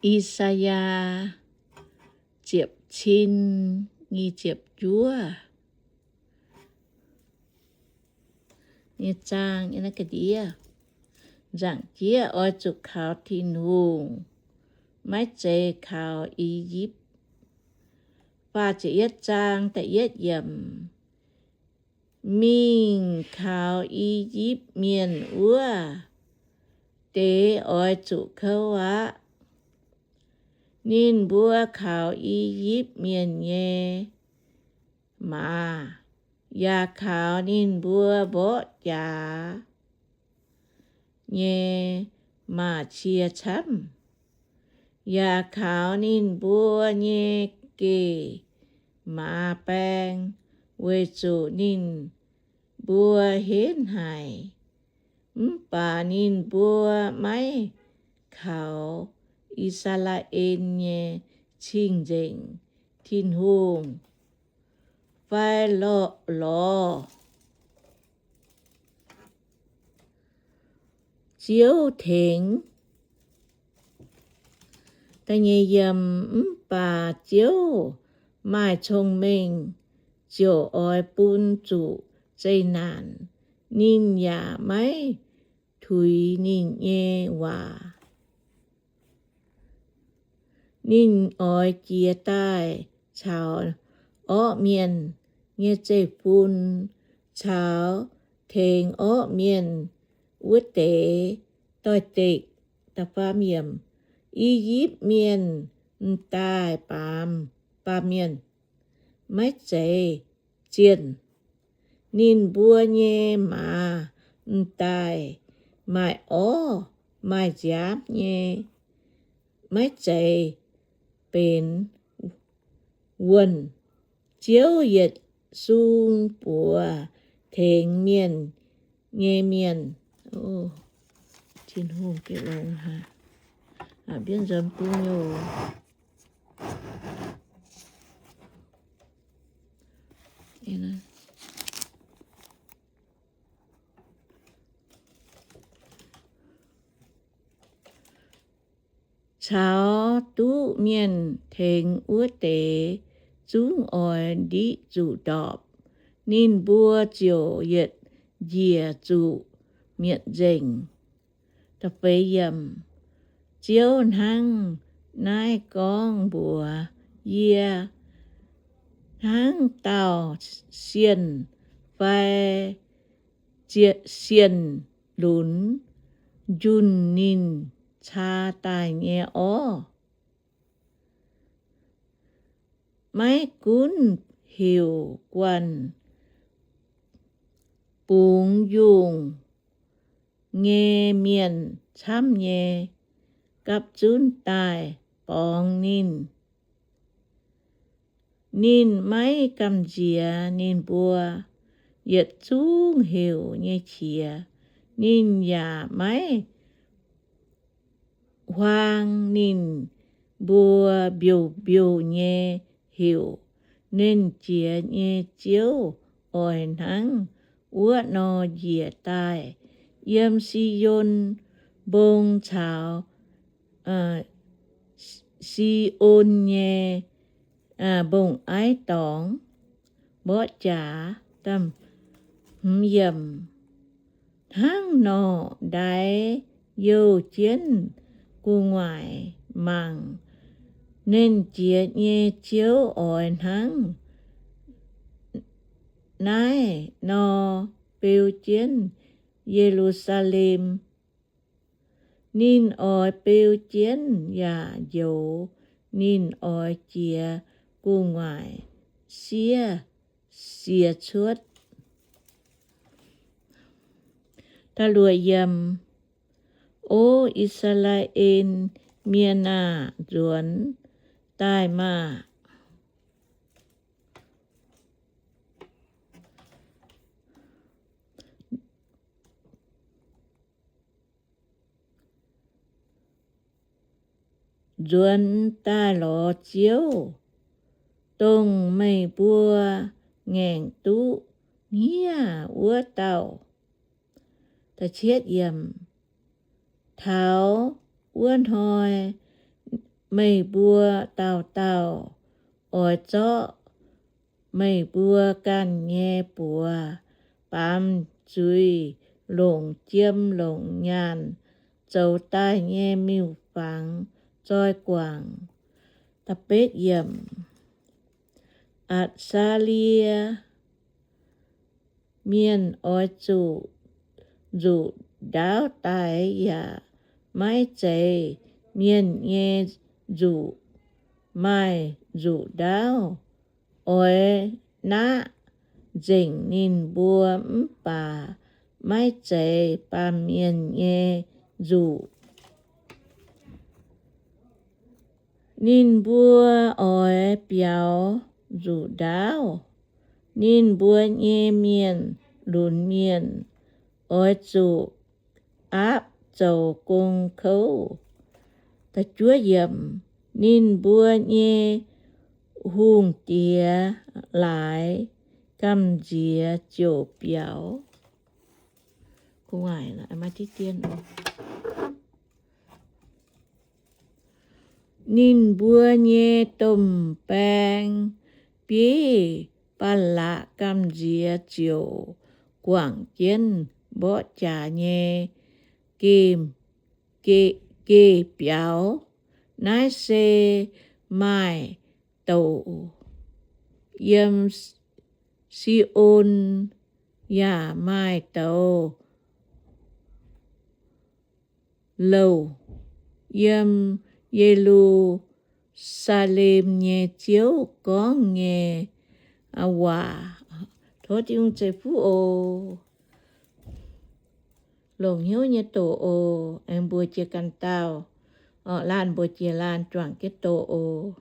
I^saa^yaa ziepc cin nyic ziepc juov nyei zaang, ga'ndiev. Nzaangc jieqv oix zuqc kaux Tin-Hungh, maiv zeiz kaux I^yipv. Faah ziepc yietv zaang da'yietv yiemc. Mingh kaux I^yipv Mienh wuov deix oix zuqc kouv aqv. Ninh mbuo kaux I^yipv Mienh nyei maaz, yaac kaux ninh mbuo mborqv jaax nyei maaz-cie camv, yaac kaux ninh mbuo nyei geh maaz baeng, weic zuqc ninh mbuo henv haic. Mv baac ninh mbuo maiv kaux I^saa^laa^en nyei Cing-Nzengc Tin-Hungh fai lorz Ziouv tengx. Mv baac Ziouv maaih cong-mengh, ziouc oix bun zuqc zeqc naanc. Ninh yaac maiv tuix ninh nyei waac. Ninh oix jiez daaih caux orqv mienh nyei zeiv-fun, caux tengx orqv mienh wuov deix doix-dekc. I^yipv Mienh m'daaih baamz baamh mienh, maiv zeiz zienh. Ninh mbuo nyei maaz m'daaih maaih orv maaih nziaamv nyei, maiv zeiz benx wuonh. Ziouv yietc sung buoz tengx mienh nyei mienh. Caux duqv mienh tengx wuov deix zungv oix ndiqv zuqc ndorpc. Ninh mbuo ziouc yietc njiec zuqc mietc nzengc. Ziouv hnangv naaiv gorngv mbuox yie, hnangv dauh sienh fai sienh lunx njunh ninh caa daaih nyei orv. Maiv gunv heuc guanh bungx yungh nyei mienh camv nyei gapv zunv daaih borngz ninh. Ninh maiv gamh nziex ninh mbuo yietc zungv heuc nyei qiex. Ninh yaac maiv huaang ninh mbuo mbiouh mbiouh nyei heuc. Nernh Jiex nyei Ziouv oix hnangv wuov nor njiec daaih. Yiem Si^on Mbong caux Si^on nyei mbong-aiv dorngx mborqv jaax. Hnangv nor, ndaix youh jienv gu'nguaaic mangc. Nernh Jiex nyei Ziouv oix hnangv naaiv nor beu jienv Ye^lu^saa^lem. Ninh oix beu jienv yaac njoux. Ninh oix jiex gu'nguaaic siev siex cuotv. O I^saa^laa^en Mienh aah! Nzuonx daaih maah! Nzuonx daaih lorz Ziouv, dongh meih mbuo ngaengc duqv hniev wuov dauh. Taux wuov hnoi meih mbuo dauh dauh oix zorqv meih mbuo ganh nyei buoz baamz zuiz longc jiem longc nyaanh zoux daaih nyei miuc-fangx zoi guangc. Atc^saa^lie Mienh oix zuqc nzuqc ndaauv daic yaac maiv zeiz mienh nyei nzuqc. Maaih nzuqc ndaauv oix naqv nzengc ninh mbuo mv baac maiv zeiz baamh mienh nyei nzuqc. Ninh mbuo oix biaux nzuqc ndaauv. Ninh mbuo nyei mienh lunx mienh oix zuqc aapv zoux gong kouv. Ninh mbuo nyei hungh diex laaix gamh nziex ziouc biaux. Ninh mbuo nyei domh baeng bieiv Baa^laqc gamh nziex ziouc guangc jienv mborqv jaax nyei geh biaux. Naaiv se maaih douc yiem Si^on, yaac maaih douc louc yiem Ye^lu^saa^lem nyei Ziouv gorngv nyei waac. Tov Tin-Hungh ceix fuqv oc. Longc hnyouv nyei doqc oc. Aengx mbuox jiex ganh dauh, laanh mbuox jiex laanh juangc jienv doqc oc.